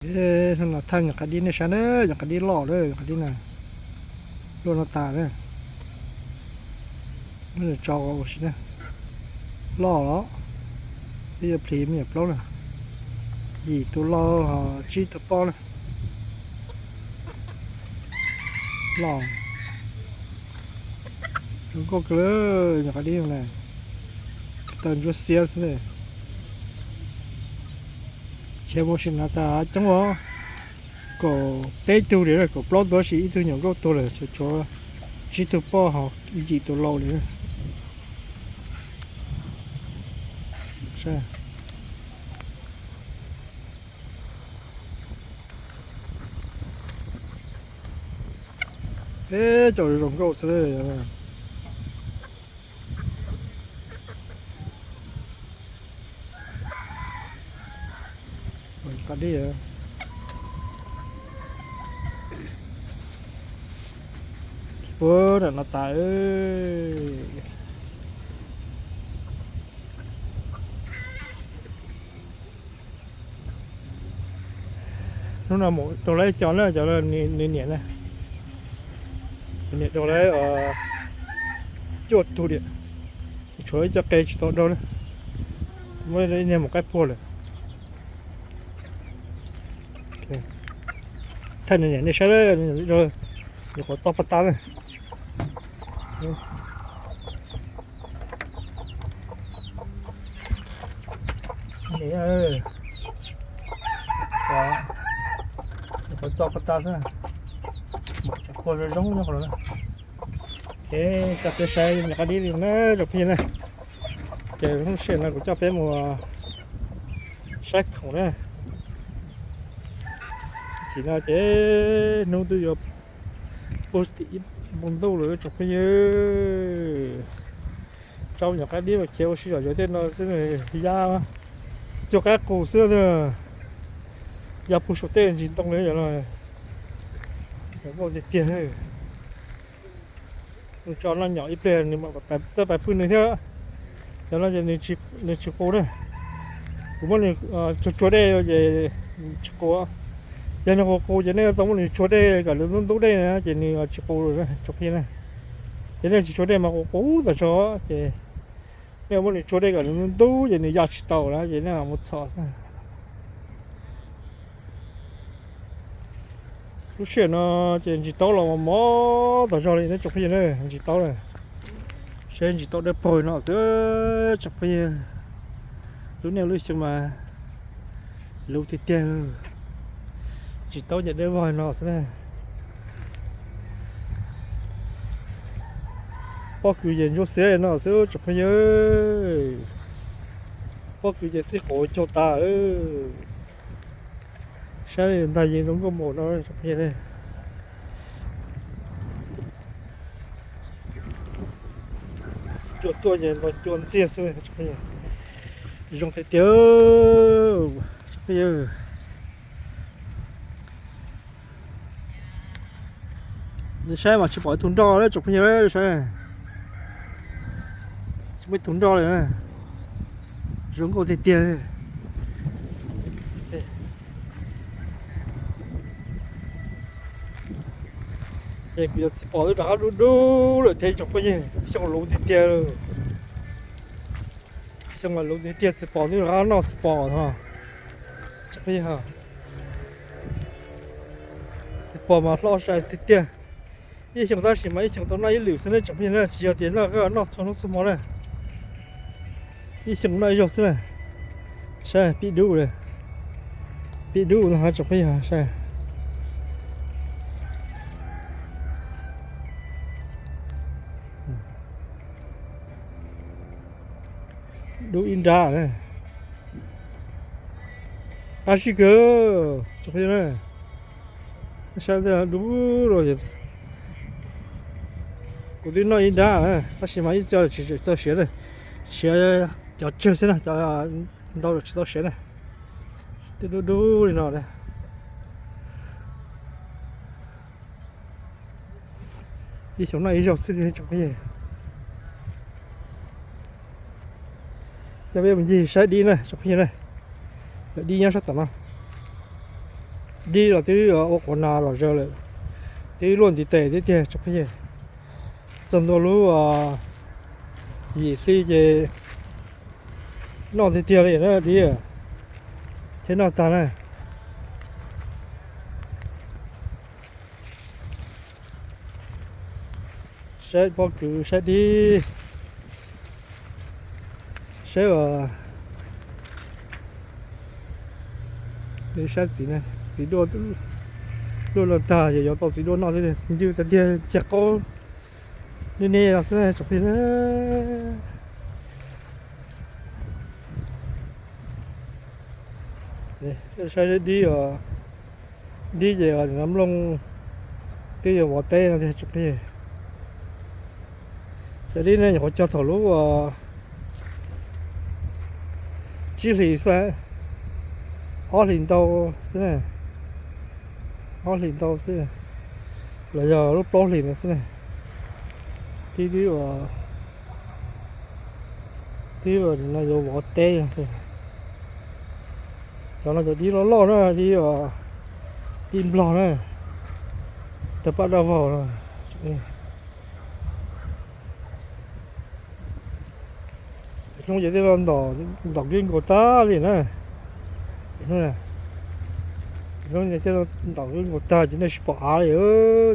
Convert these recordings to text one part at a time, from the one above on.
Hnub no thawj nyuam qab dib nej saib na, nyuam qab dib loj lawm, nyuam qab dib na, luaj no tas na. Muab tso ua si na, loj los, twb yuav plis me nyuam plaub na, yim tus lau, tsib tus poj na, loj, zoo nkauj kawg, nyuam qab dib na, tawm ntsuab xiab xwb. Khiav mus sim no tas coob os, kaum peb tug li, kaum plaub tug, tab sis ib tug nyuam nkauj tuag lawm, tshuav tsib tug poj hos yim tus lau li. Peb cov zoo nkauj xwb. Qab dib, puag nram no tas. Hnub no mus raug lawv cov na, cov nws niam na, nws niam raug lawv cuaj tug diam, tshuav ib co qe tsis tau raug na, muab ib niag mus qaib puag lawm. Thaij nws niam nej saib, nyuam qhuav txog paj tab na. Nyuam qhuav txog paj tab xwb, qhuav zoo zoo nyob qhov no. Coj peb saib nyuam qab dib li na tsoom phooj ywg na. Ces lub sij hawm no kuv coj peb mus saib khoom na. Tam sim no ces hnub twb yuav puag tim ib npoo ntuj lawm tsoom phooj ywg. Tso nyuam qab dib mas khiav ua si zom zaws tej no xwb, ya cuag qaib qus xwb. Ya puag saum tej ntsis ntoo li no, zoo nkauj tiag tiag. Tso noj nyom ib pliag nws mam txawj pais pw nws thiab. Cov no ces nws tsis qus na. Kuv muab nws tsuag tsuag dej ces tsis qus. Yog nws qus qus ces nej yuav tau muab nws tsuag dej kom nws ntub ntub dej na ces nws tsis qus tsoom phooj ywg na. Ces nej tsis tsuag dej mas qus qus tas zog ces nej muab nws tsuag dej kom nws ntub ntub ces nws ya tsis tau na ces nej mus txhom xwb. Lub sij hawm no ces ntsis taub los mos mos tas zog li ne tsoom phooj ywg na, ntsis taub na. Saib ntsis taub dawb paug no xwb tsoom phooj ywg. Lub niaj lub xyoo mas luv tiag tiag. Ntsis taub ces dawb vog no xwb na. Pob kws ces ntsuab xiab no xwb tsoom phooj ywg. Pob kws ces txij qauv cuag tas. Saib ntag yeej zoo nkauj mus no tsoom phooj ywg. Cua tuaj ces los cua ntxiag xwb tsoom phooj ywg. Zoo tiag tiag tsoom phooj ywg. Saib mas tsis pom ib tug nroj li tsoom phooj ywg, saib tsis muaj ib tug nroj li. Zoo nkauj tiag tiag. Ces kuv yuav txiv pos twb rov qab dub dub lawm thiab tsoom phooj ywg, xyoo luv tiag tiag. Xyoo mas luv tiag tiag txiv pos twb rov qab noj txiv pos no. Tsoom phooj ywg, txiv pos mas hlob sai tiag tiag. Ib xyoo tab sis mas ib xyoo tau noj ib lwm xwb na tsoom phooj ywg na, tsis yog tias noj noj txhua hnub txhua hmo na. Ib xyoo noj ib zaug xwb na. Saib pib dub li, pib dub no tsoom phooj ywg saib. Dub ib nrab na. Qab zib kawg tsoom phooj ywg na. Saib dub los, kuv twb noj ib nrab na tab sis mas ib co tsis txaus siav, siav cov tsawg xwb na, cov ntau tsis txaus siav na. Twb dub dub li no na. Ib xyoos noj ib zaug xwb tsoom phooj ywg. Coj peb mus ncig saib dib na tsoom phooj ywg na. Lawv dib nyob sab tom no. Dib los twb ua quav nas los zaws lawm, twb luaj ntiv tes tiag tiag tsoom phooj ywg. Txog ntua lub yim hli ces noj tiag tiag li na dib, thiab noj tag na. Saib pob kws saib dib, saib, saib txiv, txiv duaj, duaj no tag ces yuav tau txiv duaj noj xwb, ncw tiag tiag, cia qaub neb neb no xwb tsoom phooj ywg. Saib dib, dib ces nplooj twb yuav vov teb no tiag tsoom phooj ywg. Cov dib no nyuam qhuav cog thaum lub tsib hlis xwb, ob hlis ntau xwb, ob hlis ntau xwb, los yog lub plaub hlis ntawd xwb na. Dib, dib, dib no yuav vov teb. Cov no cov dib loj loj na, dib, dib nplog na, tawg paj daj vog no. Hnub ces tej no ntom kib nkaus tag li na. Hnub tej no ntom kib nkaus tag ces nej tsis pom av li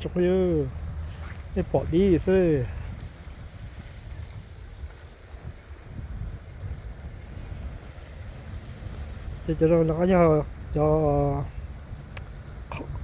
tsoom phooj ywg, nej pom dib xwb. Ces cov no yog cov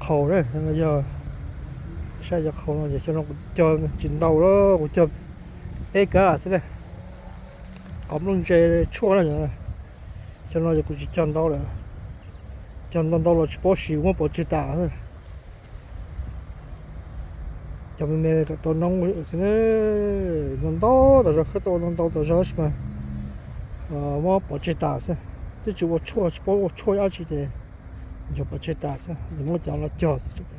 qhaus na, yog saib cov qhaus no ces xyoo no kuv cog tsis ntau lawm, kuv cog peb kab xwb na. Qhov nplooj ntse tshuaj na, xyoo no ces kuv tsis cog ntau lawm, cog ntau ntau los tsis paub siv, muab pov tseg tas xwb. Cov me me kom tau noob xwb, ntau ntau tas zog, khawb tau ntau ntau tas zog tab sis mas muab pov tseg tas xwb. Twb tsis ua tshuaj, tsis paub ua tshuaj dab tsi ces cog pov tseg tas xwb, muab cov los cog xwb.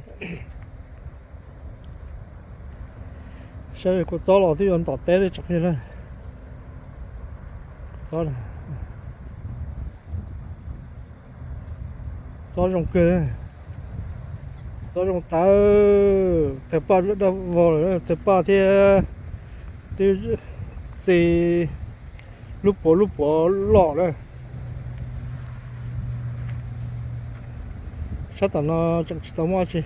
Saib kua txob los twb yuav ntom teb li tsoom phooj ywg na. Txob zoo kawg, txob zoo tas, tawg paj daj vog lawm, tawg paj thiab twb txi lub puav lub puav loj lawm. Sab tom no tseem tsis tau muaj tsi.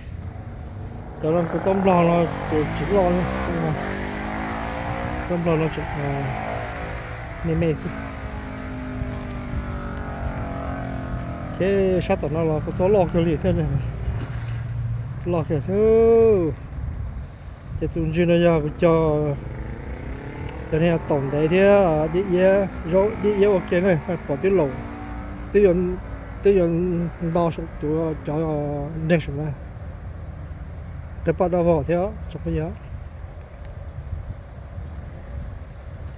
Cov no kua txob nplog no ces tsis loj, txob nplog no tseem me me xwb. Ces sab tom no los kua txob loj kawg li thiab, loj kawg thiab. Ces tus ntswg no yog kuv cog, cov niag taum ntev thiab dib iab, zaub dib iab ua ke na, pom twb laus, twb yuav nto saum cov nreeg saum na. Tawg paj daj vog thiab tsoom phooj ywg.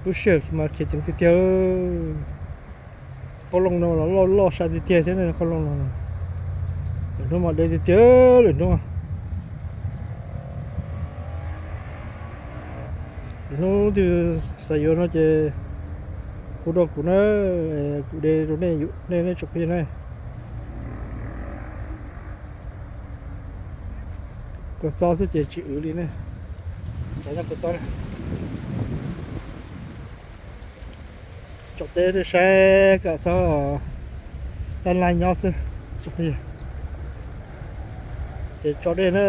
Lub sij hawm mas khiav ceev tiag tiag. Qoob loo no los loj loj sai tiag tiag thiab qoob loo no. Lwm hnub mas de tiag tiag lwm hnub. Lwm hnub twg xav yuav no ces hu rau kuv na, kuv de rau nej, nej tsoom phooj ywg na. Kua txob xwb ces tsis wv li ne. Xav nyob kua txob na. Tsom teb saib kom txhob dab laig nyob xwb. Ces tso dej na,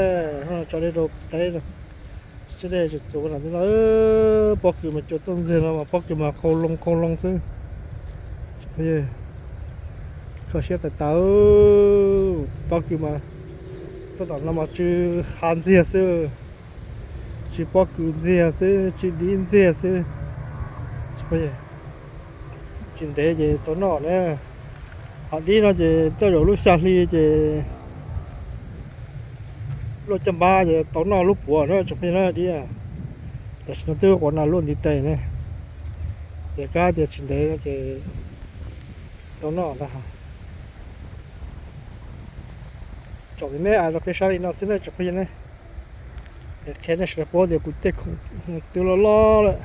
tso dej rau teb no. Tsis tso dej tsis txuas no, pob kws mas cua tuaj ntxiag no mas pob kws mas qhau loo qhau loo xwb. Kho siab tas tas, pob kws mas tuaj tom no mas tsw hav ntxiag xwb, tsw pob kws ntxiag xwb, tsw dib ntxiag xwb. Tsis ntev ces tau noj na. Ho dib no ces tej zaum lub xya hli ces luaj caj npab ces tau noj lub puav na tsoom phooj ywg na dib. Tam sim no twb quav nas luaj ntiv tes ne, ces kab tias tsis ntev no ces tau noj ntag. Tsom me me rau peb sab li no xwb na tsoom phooj ywg ne. Qhia nej sawv daws paub tias kuv tej khoom twb loj loj lawm,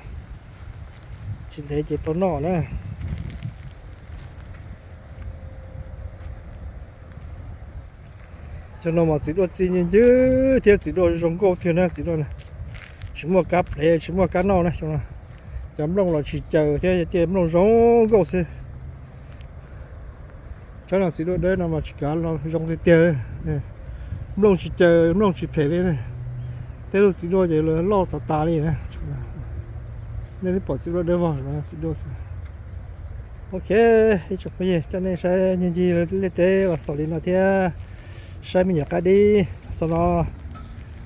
tsis ntev ces tau noj na. Xyoo no mas txiv duaj txi ncw ncw thiab txiv duaj zoo nkauj tiag na txiv duaj na. Tsis muaj kab plev tsis muaj kab noj na xyoo no. Cov nplooj los tsis caws thiab tiaj nplooj zoo nkauj xwb. Tsob no txiv duaj dawb no mas tsis kav los zoo tiag tiag. Nplooj tsis caws nplooj tsis phem li. Tej lub txiv duaj ces loj tas tas li na. Nej twb pom txiv duaj dawb vog no txiv duaj xwb. Ok, ib tsoom phooj ywg coj nej saib ncig ncig liaj teb los xaus li no thiab saib me nyuam qab dib xaus no.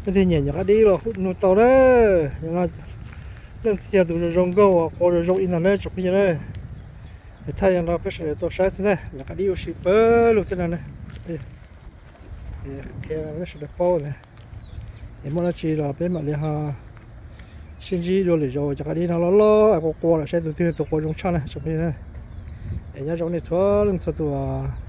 Leej twg nyiam nyuam qab dib los hu nug tau na. Leej twg yog tus zoo nkauj qua zoo zoo ib no na tsoom phooj ywg na. Es thaj no peb sawv daws tau saib xwb na, nyuam qab dib ua si pawg lug xwb no na. Qhia peb sawv daws paub na. Es muaj dab tsi los peb mam li ho sib ntsib dua lwm zaus. Cov qab dib no loj loj qua qua lawm saib tus twg tus qua zoo tshaj na tsoom phooj ywg na. Es nyob zoo nej txhua leej txhua tus.